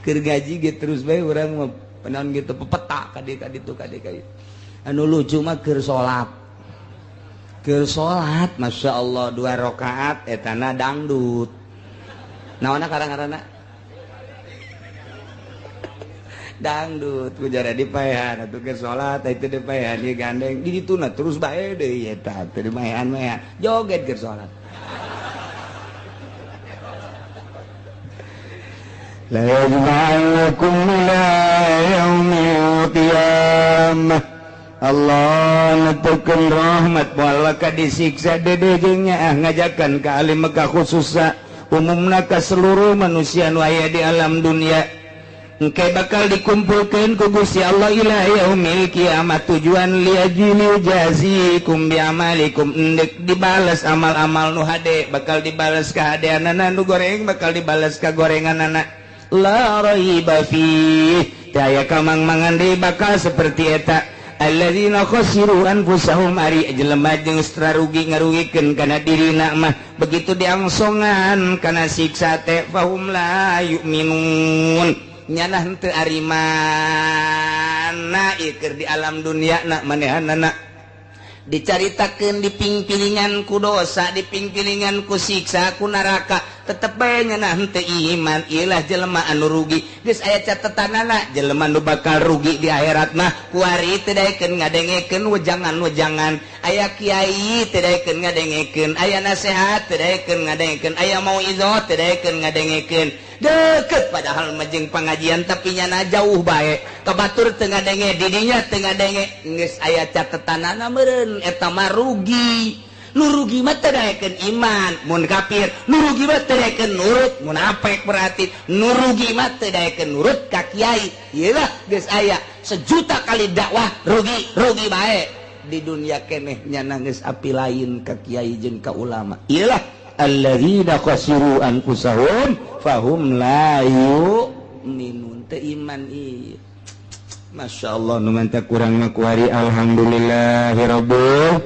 Keur ngaji ge terus bae urang mah penaon gitu pepeta ka dieu ka ditu ka dieu ka dieu. Anu lucu mah keur salat. Keur salat Masya Allah 2 rakaat etana dangdut. Naonna karang-karana? Dangdut ku jara dipaehan atuh keur salat itu dipaehan ieu gandeng di dituna terus bae deui eta teu dimaehan-maehan joget keur salat. La yajma'ukum ila yaumil qiyamah. Allah netukeun rahmat moal ka disiksa dede jeung nyaah ngajakan ka ahli Mekah khususna umumna ka seluruh manusia nu aya di alam dunia. Engke bakal dikumpulkeun ku Gusti Allah ila yaumil kiamat tujuan liajili jazikum biamalikum endek dibales amal-amal nu hade bakal dibales ka hadeanana nu goreng bakal dibales ka gorenganana la raiba fi daya kamang-mangan deui bakal seperti eta alladzina khasiru anfusahum ari jelema jeung rugi ngarugikeun kana dirina mah begitu diangsongan kana siksa teh fahum la yu'minun nyanah henteu ari mana ieu keur di alam dunia na manehanana dicaritakeun dipingpilingan ku dosa dipingpilingan ku siksa ku neraka tetep bae nyanah henteu iman ieu lah jelema anu rugi geus aya catetanana jelema nu bakal rugi di akhirat mah kuari teu daekeun ngadengekeun wejangan-wejangan aya kiai teu daekeun ngadengekeun aya nasehat teu daekeun ngadengekeun aya mauizah teu daekeun ngadengekeun deket padahal majeng pengajian tapi nyana jauh bae kabatur teu ngadenge didinya teu ngadenge geus aya catetanana meureun eta mah rugi nu rugi mah teu daekeun iman mun kafir nu rugi mah teu daekeun nurut munafik berarti nu rugi mah teu daekeun nurut ka kiai ieu lah geus aya sejuta kali dakwah rugi rugi bae di dunia keneh nyana geus api lain ka kiai jeung ka ulama ieu lah Alladzina khasiru anfusahum fahum la yu'minun. Teu iman ieu. Masya Allah, nu mantap kurang mah kuari. Alhamdulillahirabbil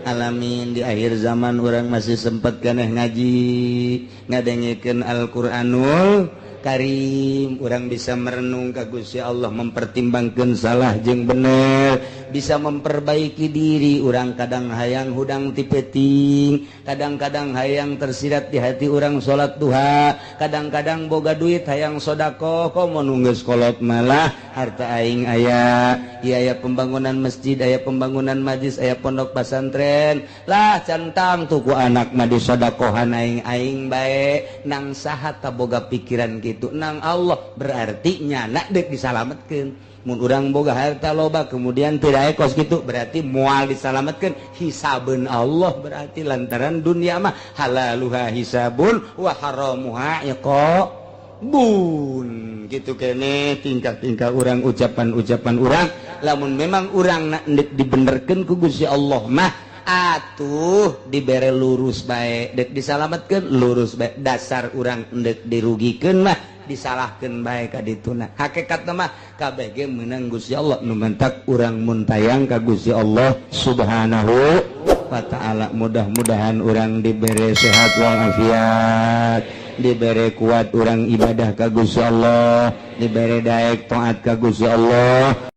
alamin, di akhir zaman urang masih sempat keneh ngaji, ngadengekeun Al-Qur'anul Karim. Urang bisa merenung ka Gusti Allah, mempertimbangkan salah jeung bener, bisa memperbaiki diri. Urang kadang hayang hudang ti peuting, kadang-kadang hayang tersirat di hati urang salat duha, kadang-kadang boga duit hayang sodako. Komo nu geus kolot malah, harta aing aya ieu, aya pembangunan masjid, aya pembangunan majlis, aya pondok pesantren lah, centang tuh ku anak mah disodakohan aing aing bae. Nang saha boga pikiran gitu? Nang Allah. Berarti nyana dek disalametkeun. Mun urang boga harta loba kemudian tidak kos gitu, berarti moal disalametkeun, hisabeun Allah. Berarti lantaran dunia mah halaluha hisabun wa haramuha iqabun. Gitu kene tingkah-tingkah urang, ucapan-ucapan urang. Lamun memang urang nak dibenerkeun ku Gusti Allah mah, atuh dibere lurus bae. Dek disalametkeun, lurus bae. Dasar urang endek dirugikeun mah, disalahkan bae ka dituna. Hakikat mah kabeh ge meunang Gusti Allah. Nu mentak urang muntayang ka Gusti Allah Subhanahu wa Ta'ala. Mudah-mudahan urang dibere sehat walafiat, dibere kuat urang ibadah ka Gusti Allah, dibere daek taat ka Gusti Allah.